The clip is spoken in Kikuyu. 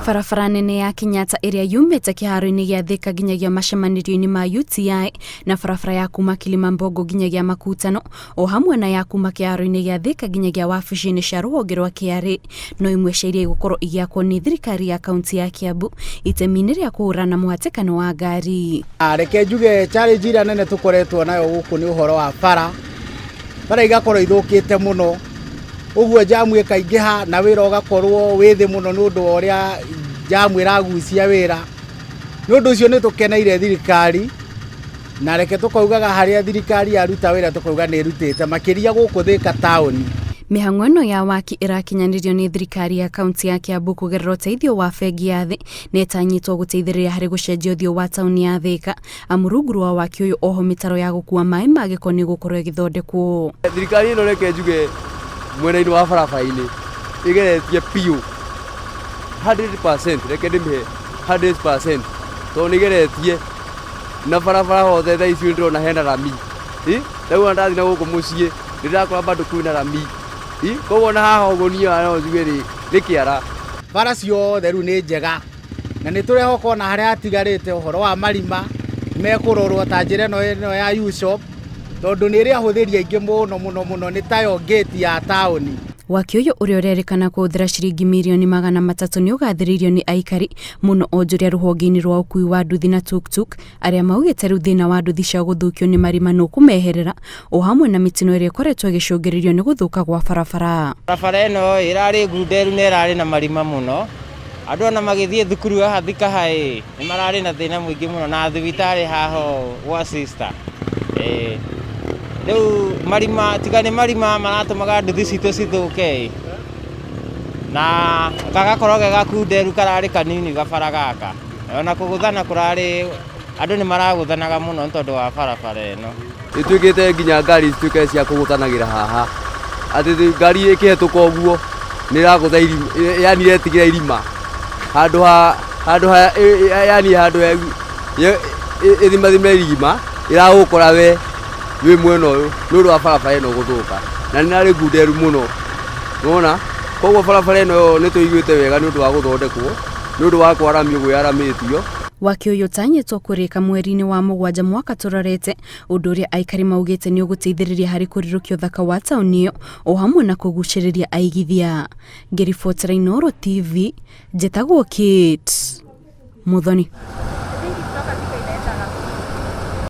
Barabara nene ya Kenyatta ĩrĩa yumĩte kĩharo-inĩ gĩa Thika nginyagia macemanĩrio-inĩ ma UTI na barabara ya kuma Kilimambogo nginyagia Makutano o hamwe na ya kuma kĩharo-inĩ gĩa Thika nginyagia wabici-inĩ cia rũhonge rwa KRA no imwe cia iria igũkorwo igĩakwo nĩ thirikari ya kaunti ya Kiambu itemi-inĩ rĩa kũhũrana mũhatĩkano wa ngari. Reke njuge challenge ĩrĩa nene tũkoretwo nayo gũkũ nĩ ũhoro wa bara, bara igakorwo ithũkĩte mũno, ũguo njamu ĩkaingĩha na wĩra ũgakorwo wĩ thĩ mũno nĩ ũndũ wa ũrĩa njamu ĩragucia wĩra. Nĩ ũndũ ũcio nĩ tũkeneire thirikari, na reke tũkaugaga harĩa thirikari yaruta wĩra tũkauga nĩ ĩrutĩte, makĩria gũkũ Thĩka taũni. Mĩhang'o ĩno ya waki ĩrakinyanĩrio nĩ thirikari ya kaunti ya Kiambu kũgerera ũteithio wa bengi ya thĩ na ĩtanyĩtwo gũteithĩrĩria harĩ gũcenjia ũthiũ wa taũni ya Thĩka amu rungu rwa waki ũyũ oho mĩtaro ya gũkua maĩ ma gĩko nĩ ĩgũkorwo ĩgĩthondekwo. Thirikari ĩno reke njuge mwena-inĩ wa barabara-inĩ ĩgeretie biũ 100%, reke ndĩmĩhe 100% tondũ nĩ ĩgeretie na barabara hothe thaa ici ndĩrona hena rami. Rĩu ona ndathiĩ na gũkũ mũciĩ nĩ ndĩrakora bado kwĩna rami. Koguo ona haha ũguo niĩ no njuge nĩ kĩara. Bara ciothe rĩu nĩ njega na nĩ tũrehoka ona harĩa hatigarĩte ũhoro wa marima mekũrorwo ta njĩra ĩno ya U-shop tondũ nĩ ĩrĩ ahũthĩri aingĩ mũno mũno mũno, nĩ tayo gate ya taũni. Waki ũyũ ũrĩa ũrerĩkana kũhũthĩra ciringi mirioni 300 nĩ ũgathĩrĩirio nĩ aikari mũno onjoria rũhonge-inĩ rwa ũkui wa nduthi na tuktuk arĩa maugĩte rĩu thĩna wa nduthi cia gũthũkio nĩ marima nĩ ũkũmeherera o hamwe na mĩtino ĩrĩa ĩkoretwo ĩgĩcũngĩrĩrio nĩ gũthũka gwa barabara. Barabara ĩno ĩrarĩ ngunderu na ĩrarĩ na marima mũno, andũ ona magĩthiĩ thukuru haha Thika High nĩ mararĩ na thĩna mũingĩ mũno na thibitarĩ haha ũũ gwa sister. Ĩĩ rĩu marima tiga nĩ marima maratũmaga nduthi citũ cithũke ĩ, na gagakorwo ge gakunderu kararĩ kanini gabara gaka, ona kũgũthana kũrarĩ andũ nĩ maragũthanaga mũno nĩ tondũ wa barabara ĩno. Ĩtuĩkĩte nginya ngari cituĩke cia kũgũthanagĩra haha, atĩ ngari ĩkĩhetũka ũguo nĩ ĩragũtha irima, yani ĩretigĩra irima handũ ha handũ ha yani handũ ĩthimathime irima ĩragũkora we wĩ mwena ũyũ nĩ ũndũ wa barabara ĩno gũthũka, na nĩ ĩrarĩ ngunderu mũno, nĩwona? Koguo barabara ĩno nĩ tũiguĩte wega nĩ ũndũ wa gũthondekwo, nĩ ũndũ wa kwaramio ũguo yaramĩtio. Waki ũyũ ũtanyĩtwo kũrĩka mweri-inĩ wa mũgwanja mwaka tũrorete, ũndũ ũrĩa aikari maugĩte nĩ ũgũteithĩrĩria harĩ kũrirũkia ũthaka wa taũni ĩyo o hamwe na kũgucĩrĩria aigithia. Ngĩribotera Inooro TV, njĩtagwo Kate Muthoni.